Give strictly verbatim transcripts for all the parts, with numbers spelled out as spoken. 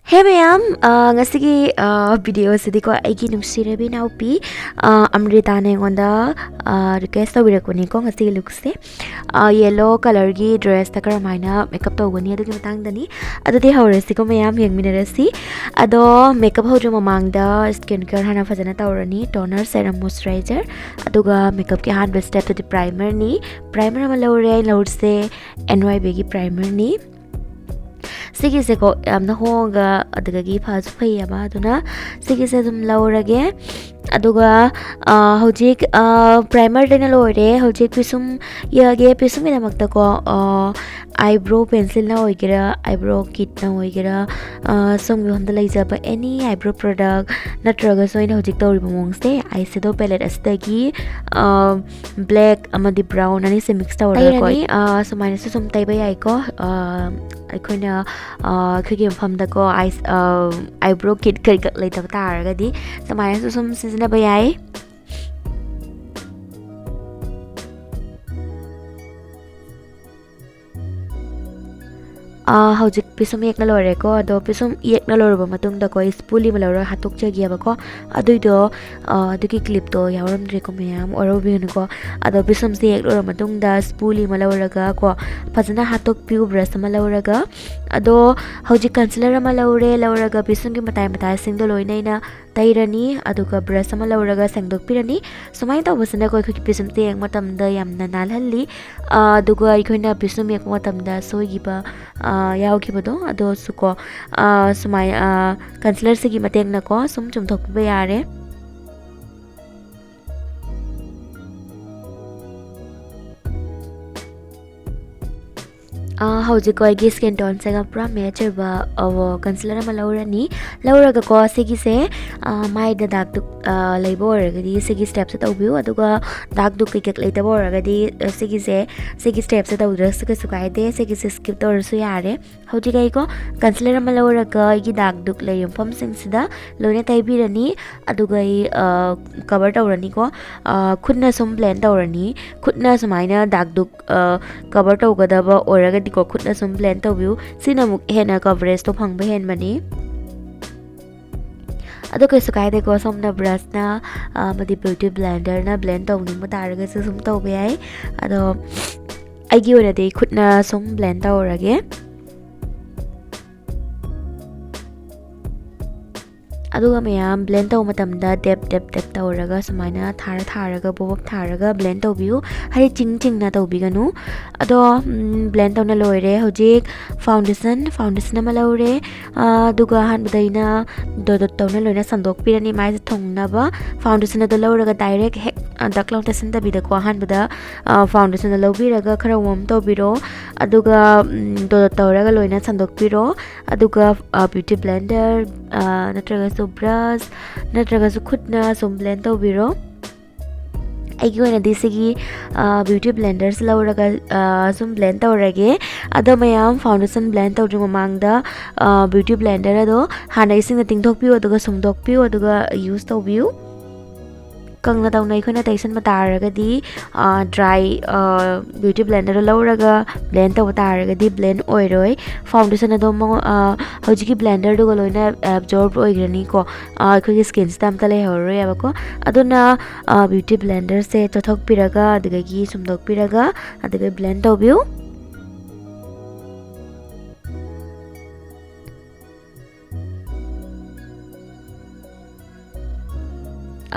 ꯍꯦ ꯃꯌꯥꯝ, ꯑ, ꯉꯁꯤꯒꯤ, ꯑ, video ꯑꯁꯤꯗꯤꯀꯣ, ꯑꯩꯒꯤ ꯅꯨꯡꯁꯤꯔꯕꯤ ꯏꯅꯥꯎꯄꯤ, ꯑ, ꯑꯃ꯭ꯔꯤꯇꯥꯅ ꯑꯩꯉꯣꯟꯗ, ꯑ, request ꯇꯧꯕꯤꯔꯛꯄꯅꯤꯀꯣ, ꯉꯁꯤꯒꯤ look ꯁꯦ꯫ ꯑ, yellow colour ꯒꯤ dress ꯇ ꯀꯔꯝꯍꯥꯏꯅ makeup ꯇꯧꯒꯅꯤ ꯑꯗꯨꯒꯤ ꯃꯇꯥꯡꯗꯅꯤ꯫ ꯑꯗꯨꯗꯤ ꯍꯧꯔꯁꯤꯀꯣ ꯃꯌꯥꯝ, ꯌꯦꯡꯃꯤꯟꯅꯔꯁꯤ꯫ ꯑꯗꯣ makeup ꯍꯧꯗ꯭ꯔꯤ ꯃꯃꯥꯡꯗ skin care ꯍꯥꯟꯅ ꯐꯖꯅ ꯇꯧꯔꯅꯤ꯫ Toner, serum, moisturizer, ꯑꯗꯨꯒ makeup ꯀꯤ ꯑꯍꯥꯟꯕ step ꯇꯗꯤ primer ꯅꯤ꯫ Primer ꯑꯃ ꯂꯧꯔꯦ, ꯑꯩꯅ ꯂꯧꯔꯤꯁꯦ N Y B ꯒꯤ primer ꯅꯤ꯫ ꯁꯤꯒꯤꯁꯦꯀꯣ ꯌꯥꯝꯅ ꯍꯣꯡꯉꯒ ꯑꯗꯨꯗꯒꯤ ꯐꯁꯨ ꯐꯩꯌꯦꯕ, ꯑꯗꯨꯅ ꯁꯤꯒꯤꯁꯦ ꯑꯗꯨꯝ ꯂꯧꯔꯒꯦ꯫ ꯑꯗꯨꯒ, ꯑ, ꯍꯧꯖꯤꯛ, ꯑ, primer ꯗꯩꯅ ꯂꯣꯏꯔꯦ꯫ ꯍꯧꯖꯤꯛ ꯄꯤꯁꯨꯝ ꯌꯦꯛꯑꯒꯦ꯫ ꯄꯤꯁꯨꯝꯒꯤꯗꯃꯛꯇꯀꯣ, ꯑ, eyebrow pencil ꯅ ꯑꯣꯏꯒꯦꯔꯥ, eyebrow kit ꯅ ꯑꯣꯏꯒꯦꯔꯥ, ꯑ, ꯁꯣꯝꯒꯤ ꯃꯐꯝꯗ ꯂꯩꯖꯕ any eyebrow product, ꯅꯠꯇ꯭ꯔꯒꯁꯨ ꯑꯩꯅ ꯍꯧꯖꯤꯛ ꯇꯧꯔꯤꯕ ꯃꯑꯣꯡꯁꯦ eyeshadow palette ꯑꯁꯤꯗꯒꯤ, ꯑ, black ꯑꯃꯗꯤ brown ꯑꯅꯤꯁꯦ mix ꯇꯧꯔꯒꯀꯣ, ꯇꯩꯔꯅꯤ꯫ ꯑ, ꯁꯨꯃꯥꯏꯅꯁꯨ ꯁꯨꯝ ꯇꯩꯕ ꯌꯥꯏꯀꯣ꯫ ꯑ, ꯑꯩꯈꯣꯏꯅ, ꯑ, ꯑꯩꯈꯣꯏꯒꯤ ꯃꯐꯝꯗꯀꯣ, eyes-, ꯑ, eyebrow kit ꯀꯔꯤ ꯀꯔꯤ ꯂꯩꯇꯕ ꯇꯥꯔꯒꯗꯤ ꯁꯨꯃꯥꯏꯅꯁꯨ ꯁꯨꯝ ꯁꯤꯖꯤꯟꯅꯕ ꯌꯥꯏ꯫ ꯑ, ꯍꯧꯖꯤꯛ ꯄꯤꯁꯨꯝ ꯌꯦꯛꯅ ꯂꯣꯏꯔꯦꯀꯣ꯫ ꯑꯗꯣ ꯄꯤꯁꯨꯝ ꯌꯦꯛꯅ ꯂꯣꯏꯔꯕ ꯃꯇꯨꯡꯗꯀꯣ, ꯑꯩ ꯁ꯭ꯄꯨꯂꯤ ꯑꯃ ꯂꯧꯔꯒ ꯍꯥꯠꯇꯣꯛꯆꯒꯦꯕꯀꯣ꯫ ꯑꯗꯨꯏꯗꯣ, ꯑ, ꯑꯗꯨꯒꯤ clip ꯇꯣ ꯌꯥꯎꯔꯝꯗ꯭ꯔꯦꯀꯣ ꯃꯌꯥꯝ, ꯋꯥꯔꯧꯕꯤꯒꯅꯨꯀꯣ꯫ ꯑꯗꯣ ꯄꯤꯁꯨꯝꯁꯦ ꯌꯦꯛ ꯂꯣꯏꯔ ꯃꯇꯨꯡꯗ ꯁ꯭ꯄꯨꯂꯤ ꯑꯃ ꯂꯧꯔꯒ ꯀꯣ, ꯐꯖꯅ ꯍꯥꯠꯇꯣꯛꯄꯤꯌꯨ brush ꯑꯃ ꯂꯧꯔꯒ꯫ ꯑꯗꯣ ꯍꯧꯖꯤꯛ concealer ꯑꯃ ꯂꯧꯔꯦ, ꯂꯧꯔꯒ ꯄꯤꯁꯨꯝꯒꯤ ꯃꯇꯥꯏ ꯃꯇꯥꯏꯁꯤꯡꯗꯣ ꯂꯣꯏꯅ ꯑꯩꯅ ꯇꯩꯔꯅꯤ꯫ ꯑꯗꯨꯒ brush ꯑꯃ ꯂꯧꯔꯒ ꯁꯦꯡꯗꯣꯛꯄꯤꯔꯅꯤ꯫ ꯁꯨꯃꯥꯏꯅ ꯇꯧꯕꯁꯤꯅꯀꯣ ꯑꯩꯈꯣꯏꯒꯤ ꯄꯤꯁꯨꯝꯁꯦ ꯌꯦꯡꯕ ꯃꯇꯝꯗ ꯌꯥꯝꯅ ꯅꯥꯜꯍꯜꯂꯤ꯫ ꯑ, ꯑꯗꯨꯒ ꯑꯩꯈꯣꯏꯅ ꯄꯤꯁꯨꯝ ꯌꯦꯛꯄ ꯃꯇꯝꯗ ꯁꯣꯏꯈꯤꯕ, ꯑ, ꯌꯥꯎꯈꯤꯕꯗꯣ ꯑꯗꯨꯁꯨꯀꯣ, ꯑ, ꯁꯨꯃꯥꯏ-, ꯑ, concealer ꯁꯤꯒꯤ ꯃꯇꯦꯡꯅꯀꯣ ꯁꯨꯝ ꯆꯨꯝꯊꯣꯛꯄꯤꯕ ꯌꯥꯔꯦ꯫ ꯑ, ꯍꯧꯖꯤꯛꯀꯣ ꯑꯩꯒꯤ skin tone ꯁꯤꯒ ꯄꯨꯔꯥ match ꯑꯣꯏꯕ, ꯑ, concealer ꯑꯃ ꯂꯧꯔꯅꯤ꯫ ꯂꯧꯔꯒꯀꯣ ꯁꯤꯒꯤꯁꯦ, ꯑ, ꯃꯥꯏꯗ ꯗꯥꯛ ꯗꯨꯛ, ꯑ, ꯂꯩꯕ ꯑꯣꯏꯔꯒꯗꯤ ꯁꯤꯒꯤ step ꯁꯦ ꯇꯧꯕꯤꯌꯨ꯫ ꯑꯗꯨꯒ ꯗꯥꯛ ꯗꯨꯛ ꯀꯩꯀꯩ ꯂꯩꯇꯕ ꯑꯣꯏꯔꯒꯗꯤ, ꯑ, ꯁꯤꯒꯤꯁꯦ, ꯁꯤꯒꯤ step ꯁꯦ ꯇꯧꯗ꯭ꯔꯁꯨ ꯀꯩꯁꯨ ꯀꯥꯏꯗꯦ, ꯁꯤꯒꯤꯁꯦ skip ꯇꯧꯔꯁꯨ ꯌꯥꯔꯦ꯫ ꯍꯧꯖꯤꯛ ꯑꯩꯀꯣ concealer ꯑꯃ ꯂꯧꯔꯒ ꯑꯩꯒꯤ ꯗꯥꯛ ꯗꯨꯛ ꯂꯩꯔꯤꯕ ꯃꯐꯝꯁꯤꯡꯁꯤꯗ ꯂꯣꯏꯅ ꯇꯩꯕꯤꯔꯅꯤ꯫ ꯑꯗꯨꯒ ꯑꯩ, ꯑ, cover ꯇꯧꯔꯅꯤꯀꯣ꯫ ꯑ, ꯈꯨꯠꯅ ꯁꯨꯝ blend ꯇꯧꯔꯅꯤ꯫ ꯈꯨꯠꯅ ꯁꯨꯃꯥꯏꯅ ꯗꯥꯛ ꯗꯨꯛ, ꯑ, cover ꯇꯧꯒꯗꯕ ꯑꯣꯏꯔꯒꯗꯤ ꯀꯣ, ꯈꯨꯠꯅ ꯁꯨꯝ ꯕ꯭ꯂꯦꯟ ꯇꯧꯕꯤꯌꯨ꯫ ꯁꯤꯅ ꯑꯃꯨꯛ ꯍꯦꯟꯅ ꯀꯣ ꯕ꯭ꯔꯦꯁꯇꯣ ꯐꯪꯕ ꯍꯦꯟꯕꯅꯤ꯫ ꯑꯗꯣ ꯀꯩꯁꯨ ꯀꯥꯏꯗꯦꯀꯣ, ꯁꯣꯝꯅ ꯕ꯭ꯔꯁꯅ ꯑꯃꯗꯤ ꯕ꯭ꯌꯨꯇꯤ ꯕ꯭ꯂꯦꯟꯗꯔꯅ ꯕ꯭ꯂꯦꯟ ꯇꯧꯅꯤꯡꯕ ꯇꯥꯔꯒꯁꯨ ꯁꯨꯝ ꯇꯧꯕ ꯌꯥꯏ꯫ ꯑꯗꯣ ꯑꯩꯒꯤ ꯑꯣꯏꯅꯗꯤ ꯈꯨꯠꯅ ꯁꯨꯝ ꯕ꯭ꯂꯦꯟ ꯇꯧꯔꯒꯦ꯫ ꯑꯗꯨꯒ ꯃꯌꯥꯝ ꯕ꯭ꯂꯦꯟ ꯇꯧꯕ ꯃꯇꯝꯗ ꯗꯦꯞ ꯗꯦꯞ ꯗꯦꯞ ꯇꯧꯔꯒ ꯁꯨꯃꯥꯏꯅ ꯊꯥꯔ ꯊꯥꯔꯒ ꯕꯣꯞ ꯕꯣꯞ ꯊꯥꯔꯒ ꯕ꯭ꯂꯦꯟ ꯇꯧꯕꯤꯌꯨ꯫ ꯍꯥꯏꯗꯤ ꯆꯤꯡ ꯆꯤꯡꯅ ꯇꯧꯕꯤꯒꯅꯨ꯫ ꯑꯗꯣ ꯕ꯭ꯂꯦꯟ ꯇꯧꯅ ꯂꯣꯏꯔꯦ꯫ ꯍꯧꯖꯤꯛ ꯐꯥꯎꯟꯗꯦꯁꯟ ꯐꯥꯎꯟꯗꯦꯁꯟ ꯑꯃ ꯂꯧꯔꯦ꯫ ꯑꯗꯨꯒ ꯑꯍꯥꯟꯕꯗ ꯑꯩꯅ ꯗꯣꯠ ꯗꯣꯠ ꯇꯧꯅ ꯂꯣꯏꯅ ꯁꯟꯗꯣꯛꯄꯤꯔꯅꯤ ꯃꯥꯏꯁꯦ ꯊꯨꯡꯅꯕ꯫ ꯐꯥꯎꯟꯗꯦꯁꯟ ꯑꯗꯣ ꯂꯧꯔꯒ ꯗꯥꯏꯔꯦꯛ ꯍꯦꯛ ꯗꯛ ꯂꯥꯎ ꯇꯩꯁꯟꯗꯕꯤꯗꯀꯣ, ꯑꯍꯥꯟꯕꯗ ꯐꯥꯎꯟꯗꯦꯁꯟꯗꯣ ꯂꯧꯕꯤꯔꯒ ꯈꯔ ꯋꯥꯔꯝ ꯇꯧꯕꯤꯔꯣ꯫ ꯑꯗꯨꯒ ꯗꯣꯠ ꯗꯣꯠ ꯇꯧꯔꯒ ꯂꯣꯏꯅ ꯁꯟꯗꯣꯛꯄꯤꯔꯣ꯫ ꯑꯗꯨꯒ ꯕ꯭ꯌꯨꯇꯤ ꯕ꯭ꯂꯦꯟꯗꯔ ꯅꯠꯇ꯭ꯔꯒꯁꯨ ꯕ꯭ꯔꯁ ꯅꯠꯇ꯭ꯔꯒꯁꯨ ꯈꯨꯠꯅ ꯁꯨꯝ ꯕ꯭ꯂꯦꯟ ꯇꯧꯕꯤꯔꯣ꯫ ꯑꯩꯒꯤ ꯑꯣꯏꯅꯗꯤ ꯁꯤꯒꯤ ꯕ꯭ꯌꯨꯇꯤ ꯕ꯭ꯂꯦꯟꯗꯔꯁꯤ ꯂꯧꯔꯒ ꯁꯨꯝ ꯕ꯭ꯂꯦꯟ ꯇꯧꯔꯒꯦ꯫ ꯑꯗꯣ ꯃꯌꯥꯝ, ꯐꯥꯎꯟꯗꯦꯁꯟ ꯕ꯭ꯂꯦꯟ ꯇꯧꯗ꯭ꯔꯤ ꯃꯃꯥꯡꯗ ꯕ꯭ꯌꯨꯇꯤ ꯕ꯭ꯂꯦꯟꯗꯔ ꯑꯗꯣ ꯍꯥꯟꯅ ꯏꯁꯤꯡꯗ ꯇꯤꯡꯊꯣꯛꯄꯤꯌꯨ, ꯑꯗꯨꯒ ꯁꯨꯝꯗꯣꯛꯄꯤꯌꯨ, ꯑꯗꯨꯒ ꯌꯨꯁ ꯇꯧꯕꯤꯌꯨ꯫ ꯀꯪꯅ ꯇꯧꯅ ꯑꯩꯈꯣꯏꯅ ꯇꯩꯁꯟꯕ ꯇꯥꯔꯒꯗꯤ, ꯗ꯭ꯔꯥꯏ ꯕ꯭ꯌꯨꯇꯤ ꯕ꯭ꯂꯦꯟꯗꯔꯗꯣ ꯂꯧꯔꯒ ꯕ꯭ꯂꯦꯟ ꯇꯧꯕ ꯇꯥꯔꯒꯗꯤ ꯕ꯭ꯂꯦꯟ ꯑꯣꯏꯔꯣꯏ꯫ ꯐꯥꯎꯟꯗꯦꯁꯟ ꯑꯗꯣ ꯃꯉꯣ-, ꯍꯧꯖꯤꯛꯀꯤ ꯕ꯭ꯂꯦꯟꯗꯔꯗꯨꯒ ꯂꯣꯏꯅ ꯑꯦꯕꯖꯣꯔꯕ ꯑꯣꯏꯈ꯭ꯔꯅꯤꯀꯣ꯫ ꯑꯩꯈꯣꯏꯒꯤ ꯁ꯭ꯀꯤꯟꯁꯤꯗ ꯑꯝꯇ ꯂꯩꯍꯧꯔꯔꯣꯏꯕꯀꯣ꯫ ꯑꯗꯨꯅ ꯕ꯭ꯌꯨꯇꯤ ꯕ꯭ꯂꯦꯟꯗꯔꯁꯦ ꯆꯣꯠꯊꯣꯛꯄꯤꯔꯒ, ꯑꯗꯨꯗꯒꯤ ꯁꯨꯝꯗꯣꯛꯄꯤꯔꯒ, ꯑꯗꯨꯒ ꯕ꯭ꯂꯦꯟ ꯇꯧꯕꯤꯌꯨ꯫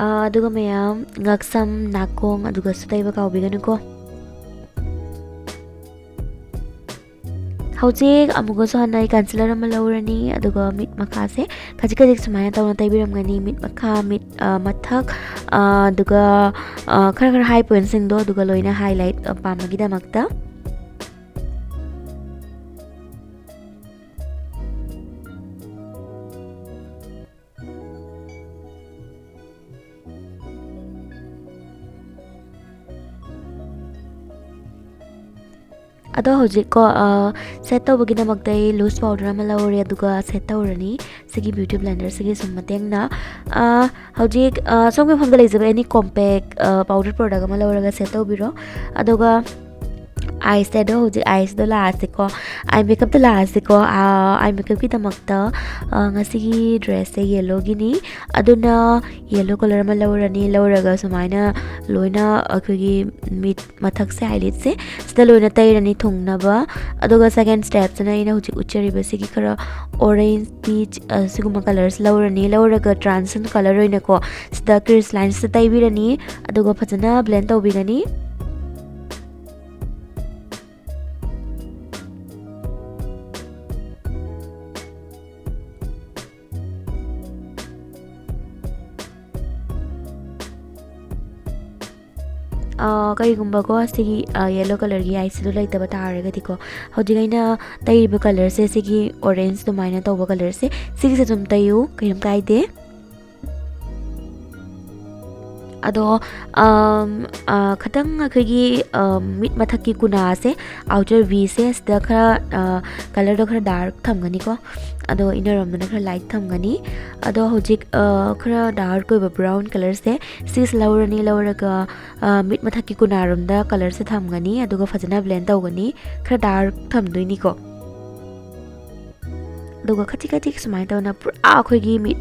ꯑꯗꯨꯒ ꯃꯌꯥꯝ, ꯉꯛꯁꯝ, ꯅꯥꯀꯣꯡ, ꯑꯗꯨꯒꯁꯨ ꯇꯩꯕ ꯀꯥꯎꯕꯤꯒꯅꯨꯀꯣ꯫ ꯍꯧꯖꯤꯛ ꯑꯃꯨꯛꯀꯁꯨ ꯍꯟꯅ ꯑꯩ ꯀꯟꯁꯤꯂꯔ ꯑꯃ ꯂꯧꯔꯅꯤ, ꯑꯗꯨꯒ ꯃꯤꯠ ꯃꯈꯥꯁꯦ ꯈꯖꯤꯛ ꯈꯖꯤꯛ ꯁꯨꯃꯥꯏꯅ ꯇꯧꯅ ꯇꯩꯕꯤꯔꯝꯒꯅꯤ꯫ ꯃꯤꯠ ꯃꯈꯥ, ꯃꯤꯠ, ꯃꯊꯛ, ꯑꯗꯨꯒ ꯈꯔ ꯈꯔ ꯍꯥꯏ ꯄꯣꯏꯟꯁꯤꯡꯗꯣ, ꯑꯗꯨꯒ ꯂꯣꯏꯅ ꯍꯥꯏꯂꯥꯏꯠ ꯄꯥꯝꯕꯒꯤꯗꯃꯛꯇ꯫ ꯑꯗꯣ ꯍꯧꯖꯤꯛꯀꯣ, ꯁꯦꯠ ꯇꯧꯕꯒꯤꯗꯃꯛꯇ ꯑꯩ ꯂꯨꯁ ꯄꯥꯎꯗꯔ ꯑꯃ ꯂꯧꯔꯦ, ꯑꯗꯨꯒ ꯁꯦꯠ ꯇꯧꯔꯅꯤ ꯁꯤꯒꯤ ꯕ꯭ꯌꯨꯇꯤ ꯕ꯭ꯂꯦꯟꯗꯔꯁꯤꯒꯤ ꯁꯨꯝ ꯃꯇꯦꯡꯅ꯫ ꯍꯧꯖꯤꯛ ꯁꯣꯝꯒꯤ ꯃꯐꯝꯗ ꯂꯩꯖꯕ ꯑꯦꯅꯤ ꯀꯣꯝꯄꯦꯛ ꯄꯥꯎꯗꯔ ꯄ꯭ꯔꯣꯗꯛ ꯑꯃ ꯂꯧꯔꯒ ꯁꯦꯠ ꯇꯧꯕꯤꯔꯣ꯫ ꯑꯗꯨꯒ ꯑꯥꯏꯁꯦꯗꯣ, ꯍꯧꯖꯤꯛ ꯑꯥꯏꯁꯦꯗꯣ ꯂꯥꯛꯑꯁꯤꯀꯣ, ꯑꯥꯏ ꯃꯦꯀꯞꯇ ꯂꯥꯛꯑꯁꯤꯀꯣ꯫ ꯑꯥꯏ ꯃꯦꯀꯞꯀꯤꯗꯃꯛꯇ ꯉꯁꯤꯒꯤ ꯗ꯭ꯔꯦꯁꯁꯦ ꯌꯦꯜꯂꯣꯒꯤꯅꯤ꯫ ꯑꯗꯨꯅ ꯌꯦꯜꯂꯣ ꯀꯂꯔ ꯑꯃ ꯂꯧꯔꯅꯤ꯫ ꯂꯧꯔꯒ ꯁꯨꯃꯥꯏꯅ ꯂꯣꯏꯅ ꯑꯩꯈꯣꯏꯒꯤ ꯃꯤꯠ ꯃꯊꯛꯁꯦ, ꯑꯥꯏꯂꯤꯠꯁꯦ, ꯁꯤꯗ ꯂꯣꯏꯅ ꯇꯩꯔꯅꯤ ꯊꯨꯡꯅꯕ꯫ ꯑꯗꯨꯒ ꯁꯦꯀꯦꯟ ꯁ꯭ꯇꯦꯞꯁꯤꯅ ꯑꯩꯅ ꯍꯧꯖꯤꯛ ꯎꯠꯆꯔꯤꯕꯁꯤꯒꯤ ꯈꯔ ꯑꯣꯔꯦꯟꯖ, ꯄꯤꯆ, ꯑꯁꯤꯒꯨꯝꯕ ꯀꯂꯔꯁꯦ ꯂꯧꯔꯅꯤ꯫ ꯂꯧꯔꯒ ꯇ꯭ꯔꯥꯟꯁꯟ ꯀꯂꯔ ꯑꯣꯏꯅꯀꯣ, ꯁꯤꯗ ꯀ꯭ꯔꯤꯁ ꯂꯥꯏꯟꯁꯇ ꯇꯩꯕꯤꯔꯅꯤ꯫ ꯑꯗꯨꯒ ꯐꯖꯅ ꯕ꯭ꯂꯦꯟ ꯇꯧꯕꯤꯒꯅꯤ꯫ ꯀꯔꯤꯒꯨꯝꯕꯀꯣ, ꯁꯤꯒꯤ ꯌꯦꯜꯂꯣ ꯀꯂꯔꯒꯤ ꯑꯥꯏꯁꯦꯗꯣ ꯂꯩꯇꯕ ꯇꯥꯔꯒꯗꯤꯀꯣ, ꯍꯧꯖꯤꯛ ꯑꯩꯅ ꯇꯩꯔꯤꯕ ꯀꯂꯔꯁꯦ, ꯁꯤꯒꯤ ꯑꯣꯔꯦꯟꯖ ꯑꯗꯨꯃꯥꯏꯅ ꯇꯧꯕ ꯀꯂꯔꯁꯦ, ꯁꯤꯒꯤꯁꯦ ꯑꯗꯨꯝ ꯇꯩꯌꯨ, ꯀꯩꯝ ꯀꯥꯏꯗꯦ꯫ ꯑꯗꯣ ꯈꯇꯪ ꯑꯩꯈꯣꯏꯒꯤ ꯃꯤꯠ ꯃꯊꯛꯀꯤ ꯀꯨꯅꯥꯁꯦ, ꯑꯥꯎꯇꯔ ꯚꯤꯁꯦ, ꯁꯤꯗ ꯈꯔ ꯀꯂꯔꯗꯣ ꯈꯔ ꯗꯥꯔꯛ ꯊꯝꯒꯅꯤꯀꯣ꯫ ꯑꯗꯣ ꯏꯟꯅꯔꯣꯝꯗꯅ ꯈꯔ ꯂꯥꯏꯠ ꯊꯝꯒꯅꯤ꯫ ꯑꯗꯣ ꯍꯧꯖꯤꯛ ꯈꯔ ꯗꯥꯔꯛ ꯑꯣꯏꯕ ꯕ꯭ꯔꯥꯎꯟ ꯀꯂꯔꯁꯦ, ꯁꯤꯁꯦ ꯂꯧꯔꯅꯤ꯫ ꯂꯧꯔꯒ ꯃꯤꯠ ꯃꯊꯛꯀꯤ ꯀꯨꯅꯥꯔꯣꯝꯗ ꯀꯂꯔꯁꯦ ꯊꯝꯒꯅꯤ꯫ ꯑꯗꯨꯒ ꯐꯖꯅ ꯕ꯭ꯂꯦꯟ ꯇꯧꯒꯅꯤ꯫ ꯈꯔ ꯗꯥꯔꯛ ꯊꯝꯗꯣꯏꯅꯤꯀꯣ꯫ ꯑꯗꯨꯒ ꯈꯖꯤꯛ ꯈꯖꯤꯛ ꯁꯨꯃꯥꯏꯅ ꯇꯧꯅ ꯄꯨꯔꯥ ꯑꯩꯈꯣꯏꯒꯤ ꯃꯤꯠ,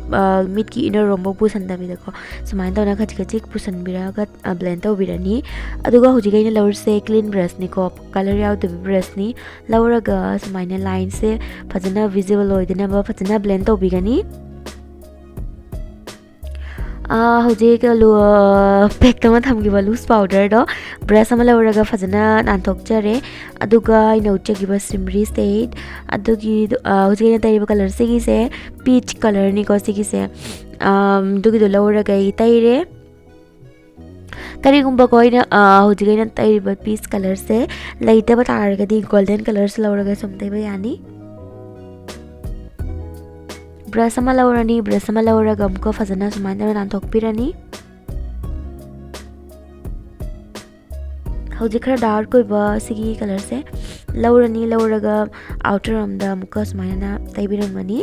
ꯃꯤꯠꯀꯤ ꯏꯟꯅꯔ ꯔꯣꯝꯐꯥꯎ ꯄꯨꯁꯟꯗꯕꯤꯗꯀꯣ, ꯁꯨꯃꯥꯏꯅ ꯇꯧꯅ ꯈꯖꯤꯛ ꯈꯖꯤꯛ ꯄꯨꯁꯟꯕꯤꯔꯒ ꯕ꯭ꯂꯦꯟ ꯇꯧꯕꯤꯔꯅꯤ꯫ ꯑꯗꯨꯒ ꯍꯧꯖꯤꯛ ꯑꯩꯅ ꯂꯧꯔꯤꯁꯦ ꯀ꯭ꯂꯤꯟ ꯕ꯭ꯔꯁꯅꯤꯀꯣ, ꯀꯂꯔ ꯌꯥꯎꯗꯕ ꯕ꯭ꯔꯁꯅꯤ꯫ ꯂꯧꯔꯒ ꯁꯨꯃꯥꯏꯅ ꯂꯥꯏꯟꯁꯦ ꯐꯖꯅ ꯚꯤꯖꯤꯕꯜ ꯑꯣꯏꯗꯅꯕ ꯐꯖꯅ ꯕ꯭ꯂꯦꯟ ꯇꯧꯕꯤꯒꯅꯤ꯫ ꯍꯧꯖꯤꯛ ꯄꯦꯛꯇ ꯑꯃ ꯊꯝꯈꯤꯕ ꯂꯨꯁ ꯄꯥꯎꯗꯔꯗꯣ ꯕ꯭ꯔꯁ ꯑꯃ ꯂꯧꯔꯒ ꯐꯖꯅ ꯅꯥꯟꯊꯣꯛꯆꯔꯦ꯫ ꯑꯗꯨꯒ ꯑꯩꯅ ꯎꯠꯆꯈꯤꯕ ꯁꯤꯝꯔꯤ ꯁꯦꯠ, ꯑꯗꯨꯒꯤ ꯍꯧꯖꯤꯛ ꯑꯩꯅ ꯇꯩꯔꯤꯕ ꯀꯂꯔ ꯁꯤꯒꯤꯁꯦ ꯄꯤꯆ ꯀꯂꯔꯅꯤꯀꯣ꯫ ꯁꯤꯒꯤꯁꯦ ꯑꯗꯨꯒꯤꯗꯣ ꯂꯧꯔꯒ ꯑꯩ ꯇꯩꯔꯦ꯫ ꯀꯔꯤꯒꯨꯝꯕꯀꯣ, ꯑꯩꯅ ꯍꯧꯖꯤꯛ ꯑꯩꯅ ꯇꯩꯔꯤꯕ ꯄꯤꯆ ꯀꯂꯔꯁꯦ ꯂꯩꯇꯕ ꯇꯥꯔꯒꯗꯤ ꯒꯣꯜꯗꯟ ꯀꯂꯔꯁꯦ ꯂꯧꯔꯒ ꯁꯨꯝ ꯇꯩꯕ ꯌꯥꯅꯤ꯫ ꯕ꯭ꯔꯁ ꯑꯃ ꯂꯧꯔꯅꯤ꯫ ꯕ꯭ꯔꯁ ꯑꯃ ꯂꯧꯔꯒ ꯑꯃꯨꯛꯀ ꯐꯖꯅ ꯁꯨꯃꯥꯏꯅ ꯇꯧꯔ ꯅꯥꯟꯊꯣꯛꯄꯤꯔꯅꯤ꯫ ꯍꯧꯖꯤꯛ ꯈꯔ ꯗꯥꯔꯛ ꯑꯣꯏꯕ ꯁꯤꯒꯤ ꯀꯂꯔꯁꯦ ꯂꯧꯔꯅꯤ꯫ ꯂꯧꯔꯒ ꯑꯥꯎꯇꯔ ꯔꯣꯝꯗ ꯑꯃꯨꯛꯀ ꯁꯨꯃꯥꯏꯅ ꯇꯩꯕꯤꯔꯝꯒꯅꯤ꯫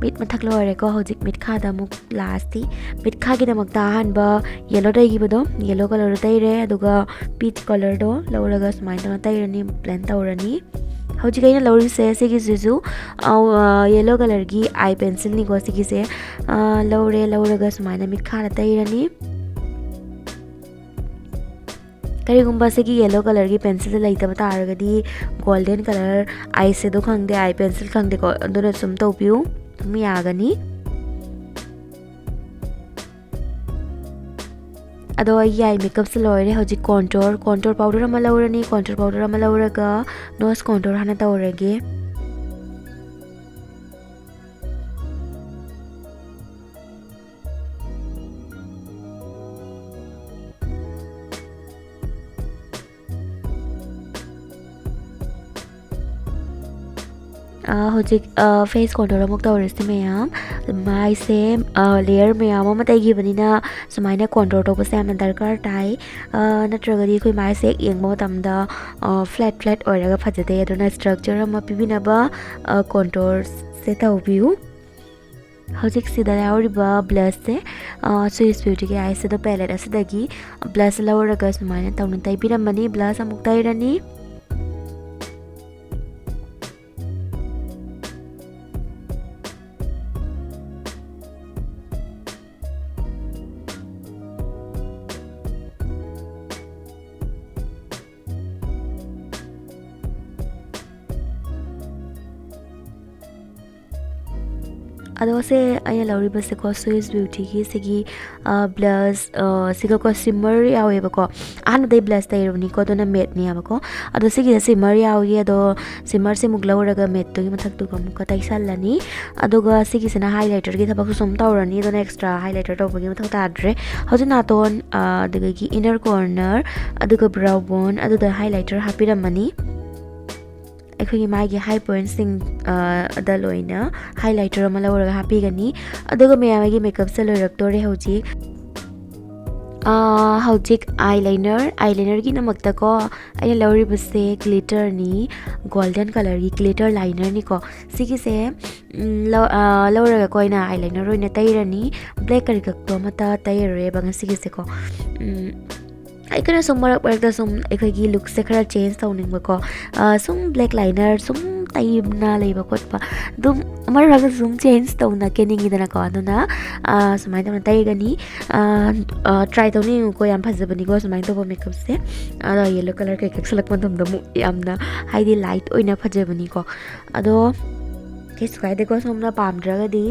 ꯃꯤꯠ ꯃꯊꯛ ꯂꯣꯏꯔꯦꯀꯣ꯫ ꯍꯧꯖꯤꯛ ꯃꯤꯠꯈꯥꯗ ꯑꯃꯨꯛ ꯂꯥꯁꯇꯤ ꯃꯤꯠꯈꯥꯒꯤꯗꯃꯛꯇ ꯑꯍꯥꯟꯕ ꯌꯦꯜꯂꯣ ꯇꯩꯈꯤꯕꯗꯣ, ꯌꯦꯜꯂꯣ ꯀꯂꯔꯗꯣ ꯇꯩꯔꯦ꯫ ꯑꯗꯨꯒ ꯄꯤꯆ ꯀꯂꯔꯗꯣ ꯂꯧꯔꯒ ꯁꯨꯃꯥꯏꯅ ꯇꯧꯅ ꯇꯩꯔꯅꯤ, ꯕ꯭ꯂꯦꯟ ꯇꯧꯔꯅꯤ꯫ ꯍꯧꯖꯤꯛ ꯑꯩꯅ ꯂꯧꯔꯤꯁꯦ ꯁꯤꯒꯤꯁꯤꯁꯨ, ꯑ, ꯌꯦꯜꯂꯣ ꯀꯂꯔꯒꯤ ꯑꯥꯏ ꯄꯦꯟꯁꯤꯜꯅꯤꯀꯣ ꯁꯤꯒꯤꯁꯦ꯫ ꯑ, ꯂꯧꯔꯦ, ꯂꯧꯔꯒ ꯁꯨꯃꯥꯏꯅ ꯃꯤꯠꯈꯥꯗ ꯇꯩꯔꯅꯤ꯫ ꯀꯔꯤꯒꯨꯝꯕ ꯁꯤꯒꯤ ꯌꯦꯜꯂꯣ ꯀꯂꯔꯒꯤ ꯄꯦꯟꯁꯤꯜꯁꯦ ꯂꯩꯇꯕ ꯇꯥꯔꯒꯗꯤ ꯒꯣꯜꯗꯦꯟ ꯀꯂꯔ ꯑꯥꯏ ꯁꯦꯗꯣ ꯈꯪꯗꯦ, ꯑꯥꯏ ꯄꯦꯟꯁꯤꯜ ꯈꯪꯗꯦꯀꯣ, ꯑꯗꯨꯅ ꯁꯨꯝ ꯇꯧꯕꯤꯌꯨ, ꯑꯗꯨꯝ ꯌꯥꯒꯅꯤ꯫ ꯑꯗꯣ ꯑꯩꯒꯤ ꯑꯥꯏ ꯃꯦꯀꯞꯁꯦ ꯂꯣꯏꯔꯦ꯫ ꯍꯧꯖꯤꯛ ꯀꯣꯟꯇꯣꯔ, ꯀꯣꯟꯇꯣꯔ ꯄꯥꯎꯗꯔ ꯑꯃ ꯂꯧꯔꯅꯤ꯫ ꯀꯣꯟꯇꯣꯔ ꯄꯥꯎꯗꯔ ꯑꯃ ꯂꯧꯔꯒ ꯅꯣꯁ ꯀꯣꯟꯇꯣꯔ ꯍꯥꯟꯅ ꯇꯧꯔꯒꯦ꯫ ꯑꯥ, ꯍꯧꯖꯤꯛ, ꯑꯥ, ꯐꯦꯁ ꯀꯣꯟꯇꯣꯔ ꯑꯃꯨꯛ ꯇꯧꯔꯁꯤ ꯃꯌꯥꯝ꯫ ꯃꯥꯏꯁꯦ, ꯑꯥ, ꯂꯦꯌꯔ ꯃꯌꯥꯝ ꯑꯃ ꯇꯩꯈꯤꯕꯅꯤꯅ ꯁꯨꯃꯥꯏꯅ ꯀꯣꯟꯇꯣꯔ ꯇꯧꯕꯁꯦ ꯌꯥꯝꯅ ꯗꯔꯀꯥꯔ ꯇꯥꯏ꯫ ꯑꯥ, ꯅꯠꯇ꯭ꯔꯒꯗꯤ ꯑꯩꯈꯣꯏ ꯃꯥꯏꯁꯦ ꯍꯦꯛ ꯌꯦꯡꯕ ꯃꯇꯝꯗ, ꯑꯥ, ꯐ꯭ꯂꯦꯠ ꯐ꯭ꯂꯦꯠ ꯑꯣꯏꯔꯒ ꯐꯖꯗꯦ꯫ ꯑꯗꯨꯅ ꯏꯁꯇ꯭ꯔꯛꯆꯔ ꯑꯃ ꯄꯤꯕꯤꯅꯕ, ꯑꯥ, ꯀꯣꯟꯇꯣꯔꯁꯦ ꯇꯧꯕꯤꯌꯨ꯫ ꯍꯧꯖꯤꯛꯁꯤꯗ ꯌꯥꯎꯔꯤꯕ ꯕ꯭ꯂꯁꯁꯦ, ꯑꯥ, ꯁ꯭ꯋꯤꯁ ꯕ꯭ꯌꯨꯇꯤꯒꯤ ꯑꯥꯏ ꯁꯦꯗꯣ ꯄꯦꯂꯦꯠ ꯑꯁꯤꯗꯒꯤ ꯕ꯭ꯂꯁ ꯂꯧꯔꯒ ꯁꯨꯃꯥꯏꯅ ꯇꯧꯅ ꯇꯩꯕꯤꯔꯝꯃꯅꯤ꯫ ꯕ꯭ꯂꯁ ꯑꯃꯨꯛ ꯇꯩꯔꯅꯤ꯫ ꯑꯗꯣ ꯁꯦ ꯑꯩꯅ ꯂꯧꯔꯤꯕꯁꯦꯀꯣ, ꯁ꯭ꯋꯤꯁ ꯕ꯭ꯌꯨꯇꯤꯒꯤ ꯁꯤꯒꯤ, ꯑ, ꯕ꯭ꯂꯁ, ꯑ, ꯁꯤꯒꯀꯣ ꯁꯤꯃꯔ ꯌꯥꯎꯋꯦꯕꯀꯣ꯫ ꯑꯍꯥꯟꯕꯗꯩ ꯕ꯭ꯂꯁ ꯇꯩꯔꯕꯅꯤꯀꯣ, ꯑꯗꯨꯅ ꯃꯦꯠꯅꯦꯕꯀꯣ꯫ ꯑꯗꯣ ꯁꯤꯒꯤꯗ ꯁꯤꯃꯔ ꯌꯥꯎꯏ, ꯑꯗꯣ ꯁꯤꯃꯔꯁꯦ ꯑꯃꯨꯛ ꯂꯧꯔꯒ ꯃꯦꯠꯇꯨꯒꯤ ꯃꯊꯛꯇꯨꯒ ꯑꯃꯨꯛꯀ ꯇꯩꯁꯜꯂꯅꯤ꯫ ꯑꯗꯨꯒ ꯁꯤꯒꯤꯁꯤꯅ ꯍꯥꯏꯂꯥꯏꯇꯔꯒꯤ ꯊꯕꯛꯁꯨ ꯁꯨꯝ ꯇꯧꯔꯅꯤ, ꯑꯗꯨꯅ ꯑꯦꯛꯁꯇ꯭ꯔꯥ ꯍꯥꯏꯂꯥꯏꯇꯔ ꯇꯧꯕꯒꯤ ꯃꯊꯧ ꯇꯥꯗ꯭ꯔꯦ꯫ ꯍꯧꯖꯤꯛ ꯅꯥꯇꯣꯟ, ꯑ, ꯑꯗꯨꯗꯒꯤ ꯏꯅꯔ ꯀꯣꯔꯅꯔ, ꯑꯗꯨꯒ ꯕ꯭ꯔꯥꯎ ꯕꯣꯟ, ꯑꯗꯨꯗ ꯍꯥꯏꯂꯥꯏꯇꯔ ꯍꯥꯞꯄꯤꯔꯝꯃꯅꯤ꯫ ꯑꯩꯈꯣꯏꯒꯤ ꯃꯥꯏꯒꯤ ꯍꯥꯏ ꯄꯣꯏꯟꯠꯁꯤꯡ, ꯑ, ꯗ ꯂꯣꯏꯅ ꯍꯥꯏꯂꯥꯏꯇꯔ ꯑꯃ ꯂꯧꯔꯒ ꯍꯥꯞꯄꯤꯒꯅꯤ꯫ ꯑꯗꯨꯒ ꯃꯌꯥꯝ, ꯑꯩꯒꯤ ꯃꯦꯀꯞꯁꯦ ꯂꯣꯏꯔꯛꯇꯣꯔꯦ ꯍꯧꯖꯤꯛ꯫ ꯍꯧꯖꯤꯛ ꯑꯥꯏ ꯂꯥꯏꯅꯔ ꯑꯥꯏ ꯂꯥꯏꯅꯔꯒꯤꯗꯃꯛꯇꯀꯣ, ꯑꯩꯅ ꯂꯧꯔꯤꯕꯁꯦ ꯒ꯭ꯂꯤꯇꯔꯅꯤ꯫ Golden ꯀꯂꯔꯒꯤ glitter ꯂꯥꯏꯅꯔꯅꯤꯀꯣ꯫ ꯁꯤꯒꯤꯁꯦ ꯂꯧꯔꯒꯀꯣ ꯑꯩꯅ ꯑꯥꯏ ꯂꯥꯏꯅꯔ ꯑꯣꯏꯅ ꯇꯩꯔꯅꯤ꯫ ꯕ꯭ꯂꯦꯛ ꯀꯔꯤ ꯀꯛꯇꯣ ꯑꯃꯠꯇ ꯇꯩꯔꯔꯣꯏꯕ ꯉꯁꯤꯒꯤꯁꯦꯀꯣ꯫ ꯑꯩꯈꯣꯏꯅ ꯁꯨꯝ ꯃꯔꯛ ꯃꯔꯛꯇ ꯁꯨꯝ ꯑꯩꯈꯣꯏꯒꯤ ꯂꯨꯛꯁꯦ ꯈꯔ ꯆꯦꯟꯖ ꯇꯧꯅꯤꯡꯕꯀꯣ꯫ ꯁꯨꯝ ꯕ꯭ꯂꯦꯛ ꯂꯥꯏꯅꯔ ꯁꯨꯝ ꯇꯩꯅ ꯂꯩꯕ ꯈꯣꯠꯄ ꯑꯗꯨꯝ ꯃꯔꯛ ꯃꯔꯛꯇ ꯁꯨꯝ ꯆꯦꯟꯖ ꯇꯧꯅ ꯀꯦꯅꯤꯡꯉꯤꯗꯅꯀꯣ꯫ ꯑꯗꯨꯅ ꯁꯨꯃꯥꯏꯅ ꯇꯧꯅ ꯇꯩꯒꯅꯤ꯫ ꯇ꯭ꯔꯥꯏ ꯇꯧꯅꯤꯡꯉꯨꯀꯣ, ꯌꯥꯝ ꯐꯖꯕꯅꯤꯀꯣ ꯁꯨꯃꯥꯏꯅ ꯇꯧꯕ ꯃꯦꯀꯞꯁꯦ꯫ ꯑꯗꯣ ꯌꯦꯜꯂꯣ ꯀꯂꯔ ꯀꯩ ꯀꯛꯁꯜꯂꯛꯄ ꯃꯇꯝꯗ ꯑꯃꯨꯛ ꯌꯥꯝꯅ ꯍꯥꯏꯗꯤ ꯂꯥꯏꯠ ꯑꯣꯏꯅ ꯐꯖꯕꯅꯤꯀꯣ꯫ ꯑꯗꯣ ꯀꯩꯁꯨ ꯀꯥꯏꯗꯦꯀꯣ, ꯁꯣꯝꯅ ꯄꯥꯝꯗ꯭ꯔꯒꯗꯤ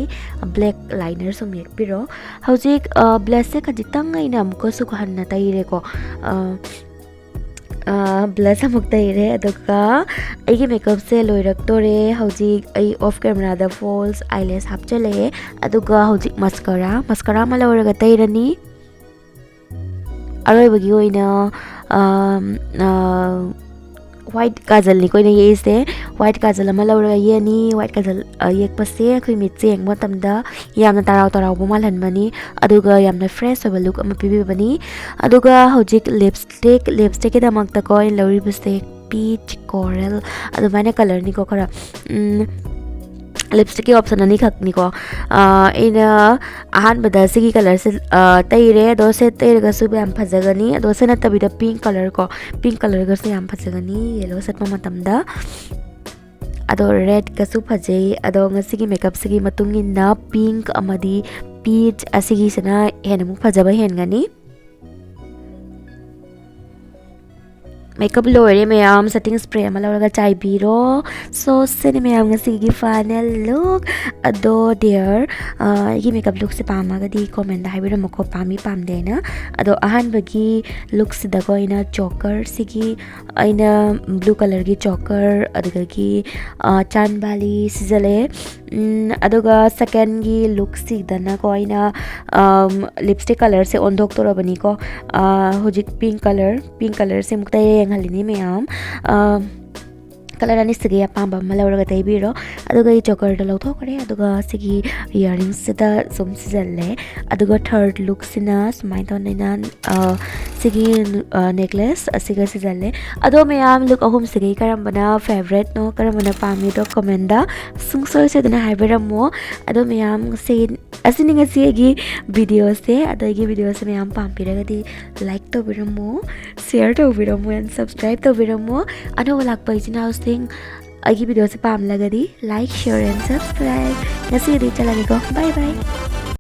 ꯕ꯭ꯂꯦꯛ ꯂꯥꯏꯅꯔ ꯁꯨꯝ ꯌꯦꯛꯄꯤꯔꯣ꯫ ꯍꯧꯖꯤꯛ ꯕ꯭ꯂꯁꯁꯦ ꯈꯖꯤꯛꯇꯪ ꯑꯩꯅ ꯑꯃꯨꯛꯀꯁꯨ ꯍꯟꯅ ꯇꯩꯔꯦꯀꯣ꯫ ꯕ꯭ꯂꯁ ꯑꯃꯨꯛ ꯇꯩꯔꯦ, ꯑꯗꯨꯒ ꯑꯩꯒꯤ ꯃꯦꯀꯞꯁꯦ ꯂꯣꯏꯔꯛꯇꯣꯔꯦ꯫ ꯍꯧꯖꯤꯛ ꯑꯩ ꯑꯣꯐ ꯀꯦꯃꯦꯔꯥꯗ ꯐꯣꯜꯁ ꯑꯥꯏꯂꯦꯁ ꯍꯥꯞꯆꯜꯂꯛꯑꯦ꯫ ꯑꯗꯨꯒ ꯍꯧꯖꯤꯛ ꯃꯁꯀꯔꯥ ꯃꯁꯀꯔꯥ ꯑꯃ ꯂꯧꯔꯒ ꯇꯩꯔꯅꯤ꯫ ꯑꯔꯣꯏꯕꯒꯤ ꯑꯣꯏꯅ ꯋꯥꯏꯠ ꯀꯥꯖꯜꯅꯤꯀꯣ ꯑꯩꯅ ꯌꯦꯛꯏꯁꯦ꯫ ꯋꯥꯏꯠ ꯀꯥꯖꯜ ꯑꯃ ꯂꯧꯔꯒ ꯌꯦꯛꯑꯅꯤ꯫ ꯋꯥꯏꯠ ꯀꯥꯖꯜ ꯌꯦꯛꯄꯁꯦ ꯑꯩꯈꯣꯏ ꯃꯤꯠꯁꯦ ꯌꯦꯡꯕ ꯃꯇꯝꯗ ꯌꯥꯝꯅ ꯇꯔꯥꯎ ꯇꯔꯥꯎꯕ ꯃꯥꯜꯍꯟꯕꯅꯤ, ꯑꯗꯨꯒ ꯌꯥꯝꯅ ꯐ꯭ꯔꯦꯁ ꯑꯣꯏꯕ ꯂꯨꯛ ꯑꯃ ꯄꯤꯕꯤꯕꯅꯤ꯫ ꯑꯗꯨꯒ ꯍꯧꯖꯤꯛ ꯂꯤꯞꯁꯇꯤꯛ ꯂꯤꯞꯁꯇꯤꯛꯀꯤꯗꯃꯛꯇꯀꯣ ꯑꯩꯅ ꯂꯧꯔꯤꯕꯁꯦ ꯄꯤꯆ ꯀꯣꯔꯦꯜ ꯑꯗꯨꯃꯥꯏꯅ ꯀꯂꯔꯅꯤꯀꯣ꯫ ꯈꯔ ꯂꯤꯞꯁꯇꯤꯛꯀꯤ ꯑꯣꯞꯁꯟ ꯑꯅꯤꯈꯛꯅꯤꯀꯣ꯫ ꯑꯩꯅ ꯑꯍꯥꯟꯕꯗ ꯁꯤꯒꯤ ꯀꯂꯔꯁꯦ ꯇꯩꯔꯦ꯫ ꯑꯗꯣ ꯁꯦꯠ ꯇꯩꯔꯒꯁꯨ ꯌꯥꯝ ꯐꯖꯒꯅꯤ꯫ ꯑꯗꯣ ꯁꯦꯠ ꯅꯠꯇꯕꯤꯗ ꯄꯤꯡ ꯀꯂꯔ ꯀꯣ, ꯄꯤꯡ ꯀꯂꯔꯒꯁꯨ ꯌꯥꯝ ꯐꯖꯒꯅꯤ ꯌꯦꯜꯂꯣ ꯁꯦꯠꯄ ꯃꯇꯝꯗ꯫ ꯑꯗꯣ ꯔꯦꯗꯀꯁꯨ ꯐꯖꯩ꯫ ꯑꯗꯣ ꯉꯁꯤꯒꯤ ꯃꯦꯀꯞꯁꯤꯒꯤ ꯃꯇꯨꯡ ꯏꯟꯅ ꯄꯤꯡ ꯑꯃꯗꯤ ꯄꯤꯆ ꯑꯁꯤꯒꯤꯁꯤꯅ ꯍꯦꯟꯅ ꯑꯃꯨꯛ ꯐꯖꯕ ꯍꯦꯟꯒꯅꯤ꯫ ꯃꯦꯀꯞ ꯂꯣꯏꯔꯦ ꯃꯌꯥꯝ꯫ ꯁꯦꯇꯤꯡ ꯁ꯭ꯄ꯭ꯔꯦ ꯑꯃ ꯂꯧꯔꯒ ꯆꯥꯏꯕꯤꯔꯣ꯫ ꯁꯣ ꯁꯤꯅꯤ ꯃꯌꯥꯝ ꯉꯁꯤꯒꯤ ꯐꯥꯏꯅꯦꯜ ꯂꯨꯛ꯫ ꯑꯗꯣ ꯗꯤꯌꯔ, ꯑꯩꯒꯤ ꯃꯦꯀꯞ ꯂꯨꯛꯁꯦ ꯄꯥꯝꯃꯒꯗꯤ ꯀꯣꯃꯦꯟꯗ ꯍꯥꯏꯕꯤꯔꯝꯃꯨꯀꯣ, ꯄꯥꯝꯃꯤ ꯄꯥꯝꯗꯦ ꯍꯥꯏꯅ꯫ ꯑꯗꯣ ꯑꯍꯥꯟꯕꯒꯤ ꯂꯨꯛꯁꯤꯗꯀꯣ ꯑꯩꯅ ꯆꯣꯀꯔꯁꯤꯒꯤ ꯑꯩꯅ ꯕ꯭ꯂꯨ ꯀꯂꯔꯒꯤ ꯆꯣꯀꯔ, ꯑꯗꯨꯗꯒꯤ ꯆꯥꯟꯕꯥꯂꯤ ꯁꯤꯖꯜꯂꯦ꯫ ꯑꯗꯨꯒ ꯁꯦꯀꯦꯟꯒꯤ ꯂꯨꯛꯁꯤꯗꯅꯀꯣ ꯑꯩꯅ ꯂꯤꯞꯁꯇꯤꯛ ꯀꯂꯔꯁꯦ ꯑꯣꯟꯊꯣꯛꯇꯣꯔꯕꯅꯤꯀꯣ꯫ ꯍꯧꯖꯤꯛ ꯄꯤꯡ ꯀꯂꯔ ꯄꯤꯡ ꯀꯂꯔꯁꯦ ꯑꯃꯨꯛꯇ ꯌꯦꯡꯍꯜꯂꯤꯅꯤ ꯃꯌꯥꯝ꯫ ꯀꯂꯔ ꯑꯅꯤꯁꯤꯒꯤ ꯑꯄꯥꯝꯕ ꯑꯃ ꯂꯧꯔꯒ ꯇꯩꯕꯤꯔꯣ꯫ ꯑꯗꯨꯒ ꯑꯩ ꯆꯣꯀꯔꯗꯣ ꯂꯧꯊꯣꯛꯈ꯭ꯔꯦ꯫ ꯑꯗꯨꯒ ꯁꯤꯒꯤ ꯏꯌꯥꯔꯤꯡꯁꯤꯗ ꯁꯨꯝ ꯁꯤꯖꯜꯂꯦ꯫ ꯑꯗꯨꯒ ꯊꯔꯠ ꯂꯨꯛꯁꯤꯅ ꯁꯨꯃꯥꯏꯅ ꯇꯧꯅꯤꯅ, ꯑ, ꯁꯤꯒꯤ, ꯑ, ꯅꯦꯛꯂꯦꯁ ꯑꯁꯤꯒ ꯁꯤꯖꯜꯂꯦ꯫ ꯑꯗꯣ ꯃꯌꯥꯝ, ꯂꯨꯛ ꯑꯍꯨꯝꯁꯤꯒꯤ ꯀꯔꯝꯕꯅ ꯐꯦꯕꯔꯦꯠꯅꯣ, ꯀꯔꯝꯕꯅ ꯄꯥꯝꯃꯤꯗꯣ ꯀꯃꯦꯟꯗ ꯁꯨꯡꯁꯣꯏ ꯁꯣꯏꯗꯅ ꯍꯥꯏꯕꯤꯔꯝꯃꯣ꯫ ꯑꯗꯣ ꯃꯌꯥꯝ, ꯁꯤ ꯑꯁꯤꯅꯤ ꯉꯁꯤ ꯑꯩꯒꯤ ꯚꯤꯗꯤꯑꯣꯁꯦ꯫ ꯑꯗꯣ ꯑꯩꯒꯤ ꯚꯤꯗꯤꯑꯣꯁꯦ ꯃꯌꯥꯝ ꯄꯥꯝꯕꯤꯔꯒꯗꯤ ꯂꯥꯏꯛ ꯇꯧꯕꯤꯔꯝꯃꯣ, ꯁꯤꯌꯔ ꯇꯧꯕꯤꯔꯝꯃꯣ, ꯑꯦꯟ ꯁꯕꯁꯀ꯭ꯔꯥꯏꯕ ꯇꯧꯕꯤꯔꯝꯃꯣ꯫ ꯑꯅꯧꯕ ꯂꯥꯛꯄ ꯏꯆꯤꯟ ꯏꯅꯥꯎꯁꯤꯡ, ꯑꯩꯒꯤ ꯚꯤꯗꯤꯑꯣꯁꯦ ꯄꯥꯝꯂꯒꯗꯤ ꯂꯥꯏꯛ, ꯁꯤꯌꯔ ꯑꯦꯟ ꯁꯕꯁꯀ꯭ꯔꯥꯏꯕ꯫ ꯉꯁꯤꯒꯤꯗꯤ ꯆꯠꯂꯒꯦꯀꯣ꯫ ꯕꯥꯏ ꯕꯥꯏ꯫